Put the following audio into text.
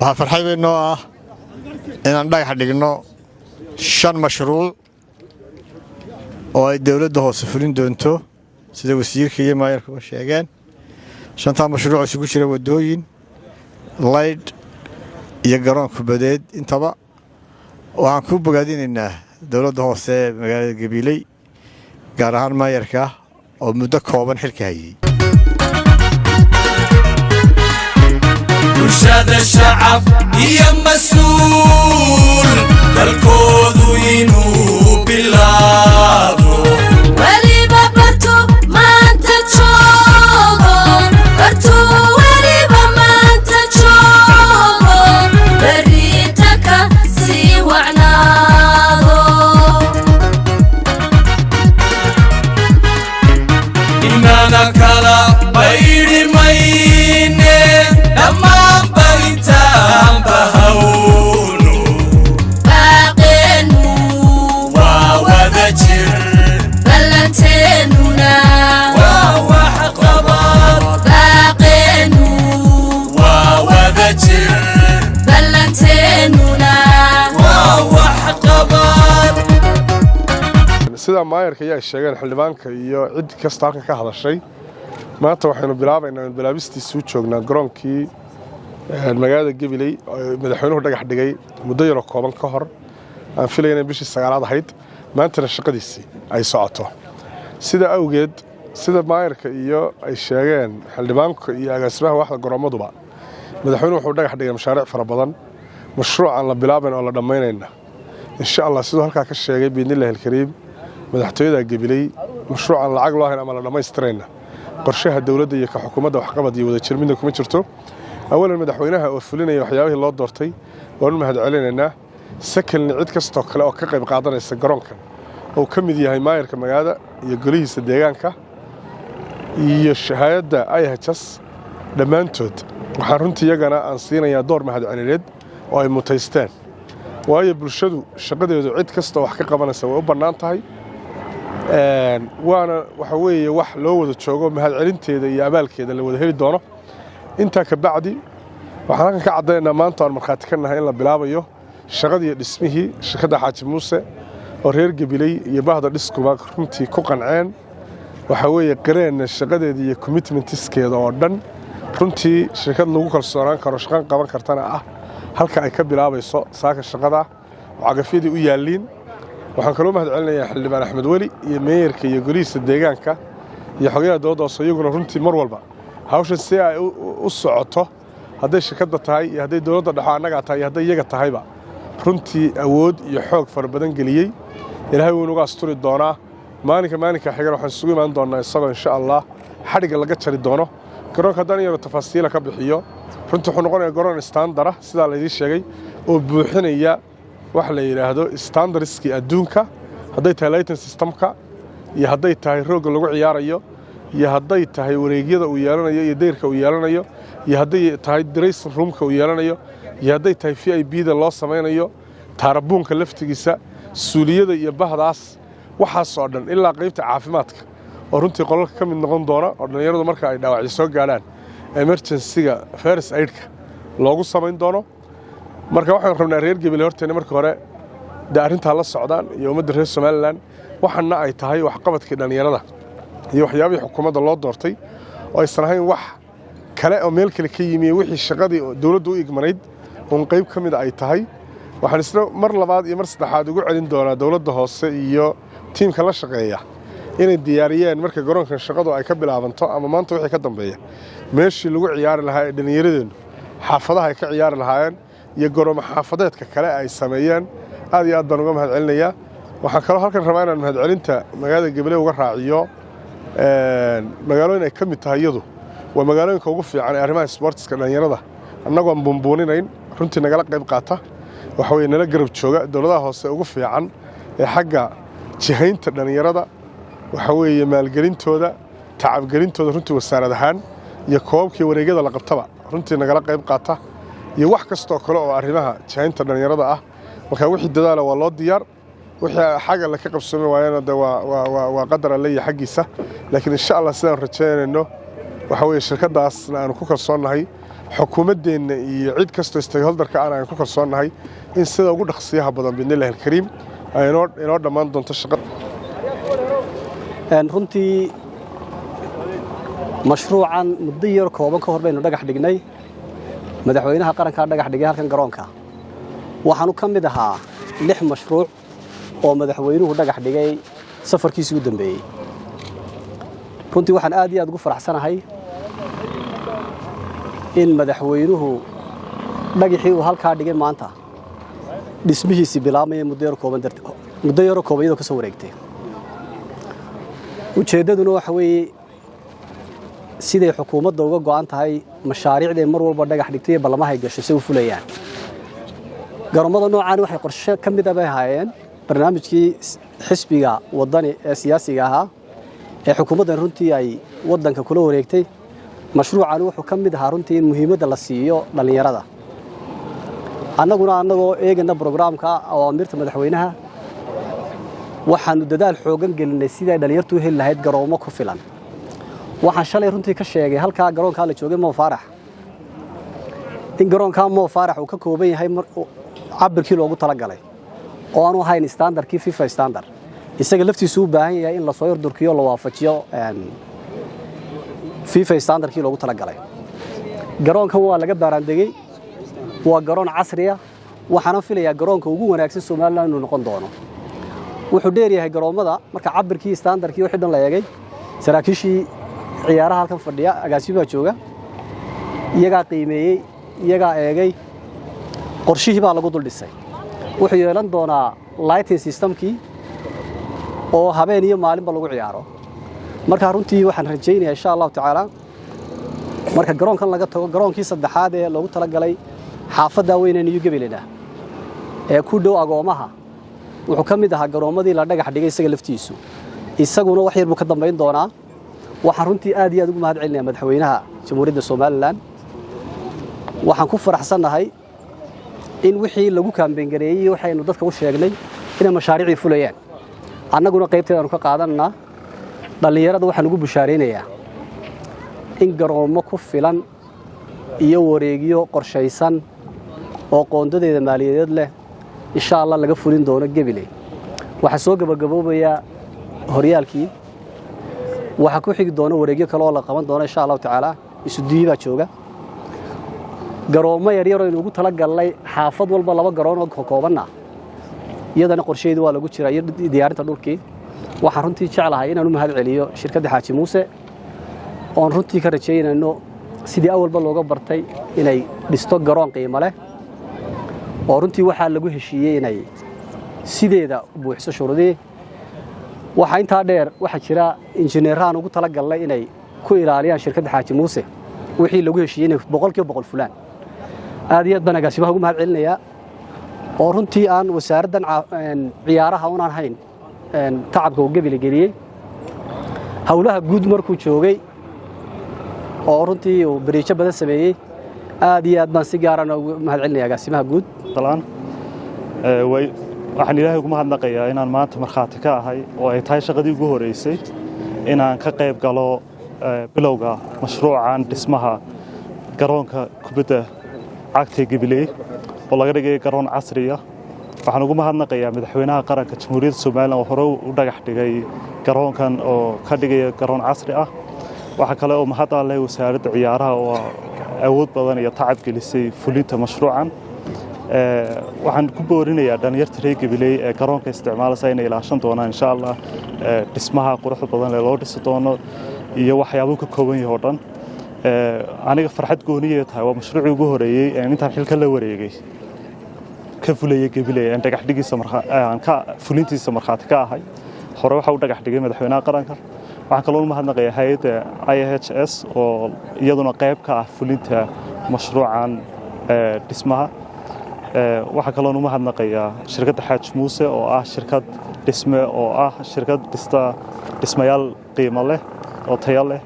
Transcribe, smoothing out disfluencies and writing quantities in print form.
Waxaa farxad weyn noo ah inaan dhagax dhigno shan mashruuc oo ay dowladda hoose fulin doonto, sida wasiirka iyo maayarkuba sheegeen. Shantaa mashruuc isugu jira waddooyin, laydh iyo garoon kubadeed intaba. Waxaan ku bogaadinaynaa dowladda hoose ee magaalada Gabiley, gaar ahaan maayarka oo muddo kooban xilka hayay. Bulshada, shacab iyo mas-uul, dalkoodu inuu bilaabo. Weliba bartu maanta joogo, bartuu weliba maanta joogo, berritanka sii wacnaado. Inana kala baydi mayne, dhammaan barintaan bahawno. Baaqeennu waa wada jir, ballanteennuna waa wax qabad. Baaqeennu waa wada jir, ballanteennuna waa wax qabad. Sida maayarka ayaa sheegeen, xildhibaanka iyo cid kasta halkan ka hadashay, maanta waxaynu bilaabaynaa, aynu bilaabistiisuu joognaa garoonkii magaalada Gabiley oo madaxweynuhu dhagax dhigay muddo yaroo kooban ka hor. Aan filaya inay bishii 9aad ahayd, maantana shaqadiisii ay socoto. Sida awgeed, sida maayarka iyo ay sheegeen xildhibaanka iyo agaasimaha waaxda garoommaduba, madaxweynuhu wuxuu dhagax dhigay mashaariic fara badan. Mashruucaan la bilaabayn oo la dhammaynayna, insha Allah, siduu halkaa ka sheegay, biidnillahi alkariim, madaxtooyada Gabiley mashruucan lacag loo hayn ama la dhammaystirayna qorshaha dowladda iyo ka xukuumadda waxqabad iyo wadajir midna kuma jirto. Awalan, madaxweynaha oo fulinaya waxyaabihii loo doortay waanu mahad celinaynaa. Secondly, cid kastoo kale oo ka qayb qaadanaysa garoonkan, oo ka mid yahay maayarka magaalada iyo golihiisa deegaanka iyo hay'adda IHS, dhammaantood waxaan runtii iyagana aan siinayaa door mahadcelineed oo ay mutaysteen, waayo bulshadu shaqadeedu cid kasta oo wax ka qabanaysa way u bannaan tahay. Waana waxa weeye wax loo wada joogo, mahadcelinteeda iyo abaalkeeda la wada heli doono. Intaa ka bacdi, waxaan halkan ka caddaynaa maanta aan markhaati ka nahay in la bilaabayo shaqadii dhismihii shirkadda Xaaji Muuse, oo reer Gabiley iyo bahda dhiskuba runtii ku qanceen, waxa weeye qireenna shaqadeeda iyo commitmentskeeda oo dhan. Runtii shirkad lagu kalsoonaan karo, shaqan qaban kartana ah. Halka ay ka bilaabayso saaka shaqada oo cagafyadii u yaalliin. Waxaan kaloo mahad celinayaa xildhibaan Axmed Weli iyo meeyarka iyo golihiisa deegaanka iyo xogayaha dowladda hoose, iyaguna runtii mar walba hawshan si ay u socoto, hadday shirkadda tahay iyo hadday dowladda dhexo annagaa tahay iyo hadday iyaga tahayba, runtii awood iyo xoog fara badan geliyey. Ilaahay wuu inuga asturi doonaa. Maalinka xigana waxaan isugu imaan doonnaa isagoo, insha Allah, xadhigga laga jari doono garoonka. Haddaan yaro tafaasiila ka bixiyo, runtii wuxuu noqonayaa garoon standard ah, sidaa laydiin sheegay, oo buuxinaya waxa la yidhaahdo standardskii adduunka, hadday tahay lighting systemka iyo hadday tahay roogga lagu ciyaarayo iyo hadday tahay wareegyada uu yeelanayo iyo dayrka uu yeelanayo iyo hadday tahay dressing roomka uu yeelanayo iyo hadday tahay VIP da loo samaynayo, taarabuunka laftigiisa, suuliyada iyo bahdaas, waxaas oo dhan, ilaa qaybta caafimaadka oo runtii qolalka ka mid noqon doona, oo dhallinyaradu marka ay dhaawacyo soo gaadhaan emergencyga first aidka loogu samayn doono. Marka waxaan rabnaa reer Gabiley horteena marka hore dee arrintaa la socdaan iyo ummadda reer Somaliland, waxaana ay tahay waxqabadkii dhallinyarada iyo waxyaabihii xukuumadda loo doortay, oo aysan ahayn wax kale oo meel kale ka yimi, wixii shaqadii dowladdu u igmanayd uun qayb ka mida ay tahay. Waxaan isla mar labaad iyo mar saddexaad ugu celin doonaa dowladda hoose iyo tiimka la shaqeeya inay diyaariyeen, marka garoonkan shaqadu ay ka bilaabanto ama maanta wixii ka dambeeya, meeshii lagu ciyaari lahaa ee dhallinyaradeennu xaafadaha ay ka ciyaari lahaayeen iyo garoomo xaafadeedka kale ay sameeyeen. Aad iyo aad baan uga mahad celinayaa. Waxaan kaloo halkan rabaa inaan mahadcelinta magaalada Gabiley uga raaciyo magaalooyin ay ka mid tahay. Iyadu waa magaalooyinka ugu fiican ee arrimaha sportska dhallinyarada, annagoon buunbuuninayn, runtii nagala qayb qaata, waxa weye nala garab jooga, dowladaha hoose ugu fiican ee xagga jihaynta dhallinyarada, waxa weeye maalgelintooda, tacabgelintooda, runtii wasaarad ahaan iyo koobabkii wareegyada la qabtaba runtii nagala qayb qaata iyo wax kastoo kale oo arrimaha jihaynta dhallinyarada ah. Marka wixii dadaala waa loo diyaar, wixii xag alle ka qabsoomi waayana de waa qadar alle iyo xaggiisa. Laakiin insha Allah, sidaan rajaynayno, waxa weeye shirkadaasna aanu ku kalsoonnahay. Xukuumaddeenna iyo cid kastoo stakeholderka aan ku kalsoonnahay in sida ugu dhaqsiyaha badan, biidnillahi alkariim, ay inoo dhammaan doonto shaqada. Runtii mashruucan muddo yar kooban ka hor baynu dhagax dhignay. Madaxweynaha qarankaa dhagax dhigay halkan garoonka. Waxaanu ka mid ahaa lix mashruuc oo madaxweynuhu dhagax dhigay safarkiisii u dambeeyey. Runtii waxaan aad iyo aad ugu faraxsanahay in madaxweynuhu dhagaxii uu halkaa dhigay maanta dhismihiisii bilaabmaya muddo yaro kooban iyadoo ka soo wareegtay. Ujeeddaduna waxa weeye siday xukuumadda uga go'an tahay mashaariicday mar walba dhagax dhigtay iyo ballamahay gashay si u fulayaan. Garoomada noocaani waxay qorshe ka mid a bay ahaayeen barnaamijkii xisbiga Waddani ee siyaasiga ahaa ee xukuumaddan runtii ay waddanka kula wareegtay. Mashruucani wuxuu ka mid ahaa runtii in muhiimadda la siiyo dhallinyarada. Annaguna annagoo eegana brograamka awaamirta madaxweynaha, waxaannu dadaal xooggan gelinay sidii ay dhallinyartu u heli lahayd garoomo ku filan. Waxaan shalay runtii ka sheegay halkaa garoonkaa la joogay Mo Faarax in garoonkaa Mo Faarax uu ka kooban yahay cabirkii loogu talagalay oo aanu ahayn standardkii FIFA standard. Isaga laftiisu u baahan yahay in lasoo yardurkiyo, la waafajiyo FIFA standardkii loogu talagalay. Garoonkan waa laga baaraandegey, waa garoon casriya. Waxaana filayaa garoonka ugu wanaagsan Somaliland inuu noqon doono. Wuxuu dheer yahay garoommada marka cabirkii, standardkii, wixii dhan la eegay. Saraakiishii ciyaaraha halkan fadhiya, agaasimaha jooga, iyagaa qiimeeyey, iyagaa eegay, qorshihii baa lagu dul dhisay. Wuxuu yeelan doonaa lighting systemkii oo habeen iyo maalinba lagu ciyaaro. Marka runtii waxaan rajaynayaa, insha Allahu tacaala, marka garoonkan laga tago, garoonkii saddexaad ee loogu talagalay xaafadda weyne New Gabileyna ee ku dhow agoomaha wuxuu ka mid ahaa garoommadii la dhagax dhigay. Isaga laftiisu isaguna wax yar buu ka dambayn doonaa. Waxaan runtii aad iyo aad ugu mahad celinayaa madaxweynaha Jamhuuriyadda Somaliland. Waxaan ku faraxsannahay in wixii lagu campaigngareeyey, waxaynu dadka u sheegnay, inay mashaariicii fulayaan. Annaguna qaybteedaanu ka qaadananaa. Dhallinyarada waxaan ugu bushaaraynayaa in garoommo ku filan iyo wareegyo qorshaysan oo qoondadeeda maaliyadeed leh, insha Allah, laga fulin doono Gabiley. Waxaa soo gebagaboobayaa horyaalkii, waxaa ku xigi doona wareegyo kale oo la qaban doono, insha Allahu tacaala. Isuduyi baa jooga. Garoommo yaryar aynu ugu talagalnay xaafad walba, laba garoon oo koobanna, iyadana qorshaheedu waa lagu jiraa iyo diyaarinta dhulkii. Waxaan runtii jeclahay inaan u mahad celiyo shirkadda Xaaji Muuse, oon runtii ka rajaynayno sidii awalba looga bartay inay dhisto garoon qiimo leh oo runtii waxaa lagu heshiiyey inay sideeda u buuxiso shuruudihii. Waxaa intaa dheer, waxaa jira injineerahaan ugu talagalnay inay ku ilaaliyaan shirkadda Xaaji Muuse wixii lagu heshiiyey inay 100% fulaan. Aad iyo aad baan agaasimaha ugu mahad celinayaa, oo runtii aan wasaaraddan ciyaaraha unaan hayn tacabka uu Gebile geliyey. Howlaha guud markuu joogay oo runtii uu bariijo badan sameeyey, aad iyo aad baan si gaarana ugu mahad celinaya agaasimaha guud. Waxaan Ilaahay ugu mahadnaqayaa inaan maanta markhaati ka ahay oo ay tahay shaqadii ugu horeysay inaan ka qayb galo bilowga mashruucan dhismaha garoonka kubadda cagta Gabiley oo laga dhigay garoon casriya. Waxaan ugu mahadnaqayaa madaxweynaha qaranka Jamhuuriyadda Somaliland oo hore u dhagax dhigay garoonkan oo ka dhigaya garoon casri ah. Waxaa kale oo mahad alleh wasaaradda ciyaaraha oo awood badan iyo tacab gelisay fulinta mashruucan. Waxaan ku boorinayaa dhalinyarta reer Gabiley ee garoonka isticmaalaysa inay ilaashan doonaan, insha Allah, dhismaha quruxda badan ee loo dhisi doono iyo waxyaabuu ka kooban yahay oo dhan. Aniga farxad gooniyay tahay. Waa mashruucii ugu horeeyey ee intaan xilka la wareegay ka fulayay Gabiley aan dhagax dhigiisa aan ka fulintiisa markhaati ka ahay. Hore waxa u dhagax dhigay madaxweynaha qaranka. Waxaan kaloo u mahadnaqayaa hay'adda IHS oo iyaduna qayb ka ah fulinta mashruucan dhismaha. Waxaa kaloon u mahadnaqayaa shirkadda Xaaj Muuse oo ah shirkad dhisme oo ah shirkad dhista dhismayaal qiimo leh oo tayo leh.